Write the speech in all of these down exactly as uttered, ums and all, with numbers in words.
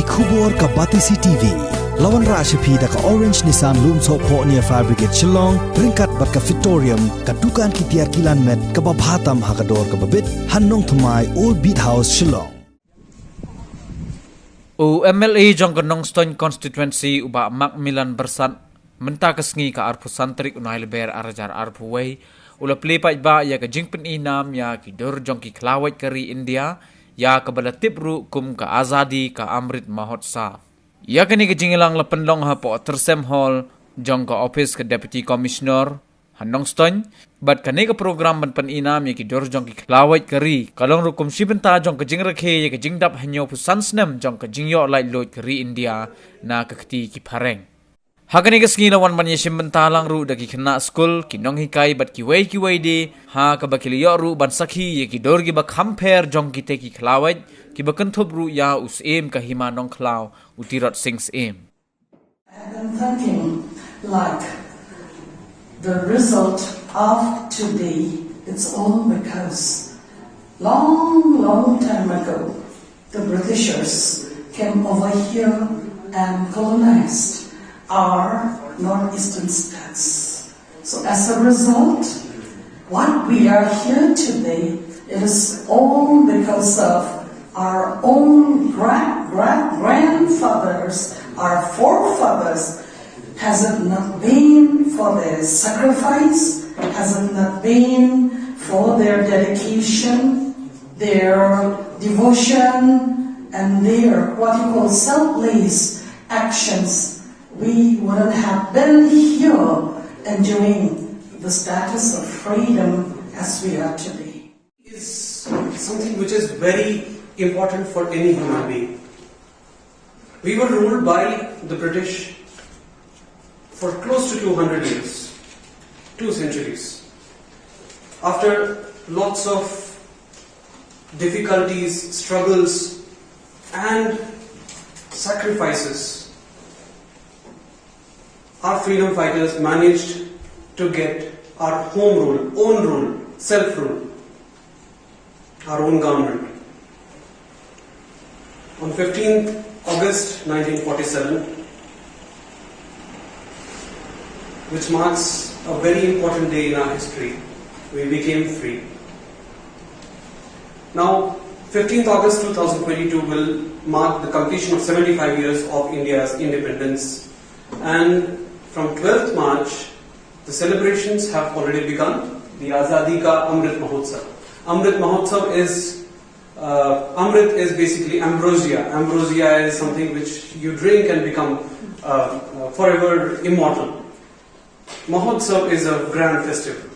Khubor ka Batesi T V. La wanrah sha phi da ka Orange Nissan Lumsohphoh near Fire Brigade Shillong, ryngkat bad ka Fitorium, ka dukan ki tiar kilan met kaba bha tam ha ka dor kaba bit, ha Nongthymmai, Old Beat House, Shillong. U M L A jong ka Nongstoiñ Constituency, u Bah Macmillan Byrsat, mynta ka sngi ka arphew san tarik u Nailaber ar hajar arphew wei, u la plie paidbah ïa ka jingpyni nam ïa ki dur jong ki khlawait ka ri India, ïa kaba la tip ruh kum ka Azadi ka Amrit Mahotsav. Ïa kane ka jingïalang la pynlong hapoh Tyrsem Hall jong ka ophis ka Deputy Commissioner ha Nongstoiñ, bad kane ka program ban pyni nam ïa ki dur jong ki khlawait ka ri ka long ruh kum shi bynta jong ka jingrakhe ïa ka jingdap hynñiewphew san snem jong ka jingïoh laitluid ka ri India na ka kti ki phareng. Ha kane ka sngi la wan ban ïashim bynta lang ruh da ki khynnah skul, ki nonghikai bad kiwei kiwei de, ha kaba ki la ïoh ruh ban sakhi ïa ki dur kiba kham pher jong kitei ki khlawait, kiba kynthup ruh ïa u Syiem ka Hima Nongkhlaw, u Tirot Sing Syiem. I've been thinking, like, the result of today, it's all because long, long time ago, the Britishers came over here and colonized our northeastern states. So as a result, what we are here today, it is all because of our own great great grandfathers, our forefathers. Has it not been for their sacrifice? Has it not been for their dedication, their devotion, and their what you call selfless actions? We wouldn't have been here enjoying the status of freedom as we are today. Is something which is very important for any human being. We were ruled by the British for close to two hundred years, two centuries. After lots of difficulties, struggles, and sacrifices, our freedom fighters managed to get our home rule, own rule, self rule, our own government. On fifteenth August nineteen forty-seven, which marks a very important day in our history, we became free. Now, fifteenth August two thousand twenty-two will mark the completion of seventy-five years of India's independence. And from twelfth March, the celebrations have already begun. The Azadi Ka Amrit Mahotsav. Amrit Mahotsav is, uh, Amrit is basically ambrosia. Ambrosia is something which you drink and become, uh, uh, forever immortal. Mahotsav is a grand festival.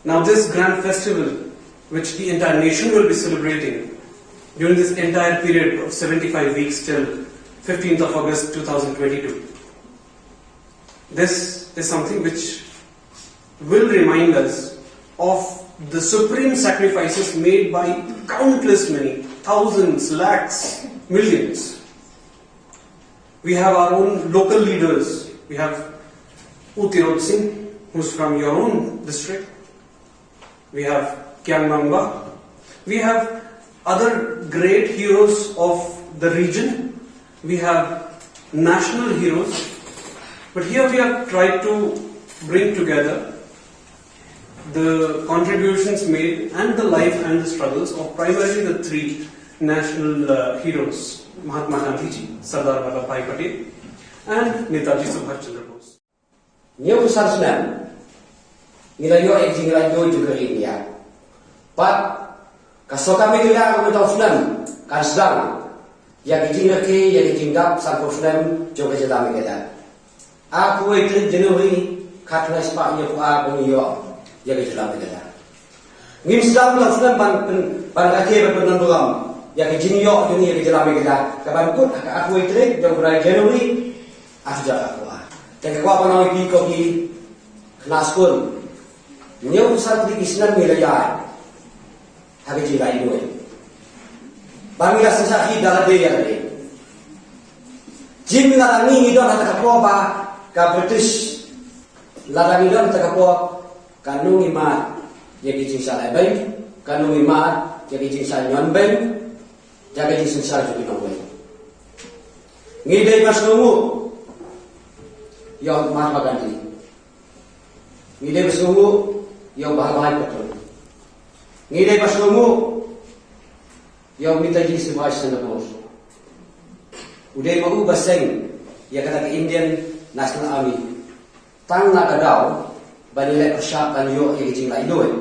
Now, this grand festival, which the entire nation will be celebrating during this entire period of seventy-five weeks till fifteenth of August two thousand twenty-two, this is something which will remind us of the supreme sacrifices made by countless many, thousands, lakhs, millions. We have our own local leaders. We have U Tirot Singh, who's from your own district. We have Kiang Nangba. We have other great heroes of the region. We have national heroes. But here we have tried to bring together the contributions made and the life and the struggles of primarily the three national, uh, heroes, Mahatma Gandhi ji, Sardar Vallabhbhai Patel, and Netaji Subhash Chandra Bose. Hynñiewphew san snem ngi la ïoh ïa ka jinglaitluid jong ka ri India. Bad ka sorkar Meghalaya mynta u snem kan sdang ïa ka jingrakhe ïa ka jingdap sanphew snem jong ka jylla Meghalaya. Arphew wei tarik January, khatkhyndai spah hynñiewphew ar ba ngi ïoh ïa ka jylla Meghalaya. Ngim sdang mynta u snem ban pyn, ban rakhe ban pyndonkam ïa ka jingïoh jong ngi ïa ka jylla Meghalaya, kaban kut ha ka arphew wei tarik jong u bnai January, arhajar arphew ar. Te nga kwah ban ong ïa phi ko ki khynnah skul, hynñiewphew san tylli ki snem ngi la ïaid ha ka jinglaitluid. Ba ngi la synshar hi da lade ïa lade. Jin lada ngi ngi don ha kata ka por ba ka British, lada ngi don ha kata ka por, kano ngi mad ïa ki jingshah lehbeiñ, kano ngi mad ïa ki jingshah ñion beiñ, ïa ki jingsynshar jong ki nongbeiñ. Ngi dei ban sngewnguh ïa u Mahatma Gandhi. Ngi dei ban sngewnguh ïa u Vallabhbhai Patel. Ngi dei ban sngewnguh ïa u Netaji Subhash Chandra Bose. U dei ma u ba seng ïa kata ka Indian National Army. Tang na ka daw ban ïaleh pyrshah ban ïoh ïa ka jinglaitluid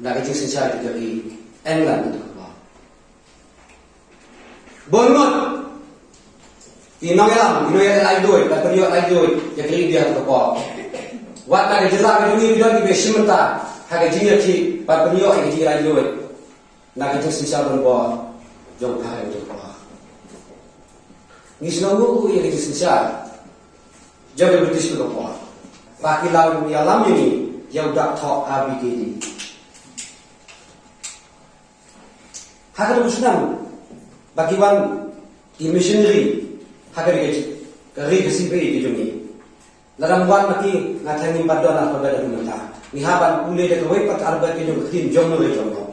na ka jingsynshar ka jong i England. Bun ngut ki nongïalam, ki nongïalam laitluid, ban pynïoh laitluid ïa ka ri India ha ka por. Wat na ka jylla ka jong ngi don kiba shim bynta ha ka jingïakhih ban pynïoh ïa ka jinglaitluid na ka jingsynshar donbor jong ka ri India ka por. Ngi sngewnguh ïa ka jingsynshar jong ka British ka por ba ki la ïalam ïa ngi ïa u dak thoh A B K D. Ha kata ka snem ba ki wan ki missionary ha ka ri ka, ka ri ka C P A ka jong ngi. Lada ym wan ma ki, nga tharai ngim pat don ar bad ar bad mynta. Ngi hap ban pule da kawei pat ar bad ka jong ka ktien jong ngi jong ngi.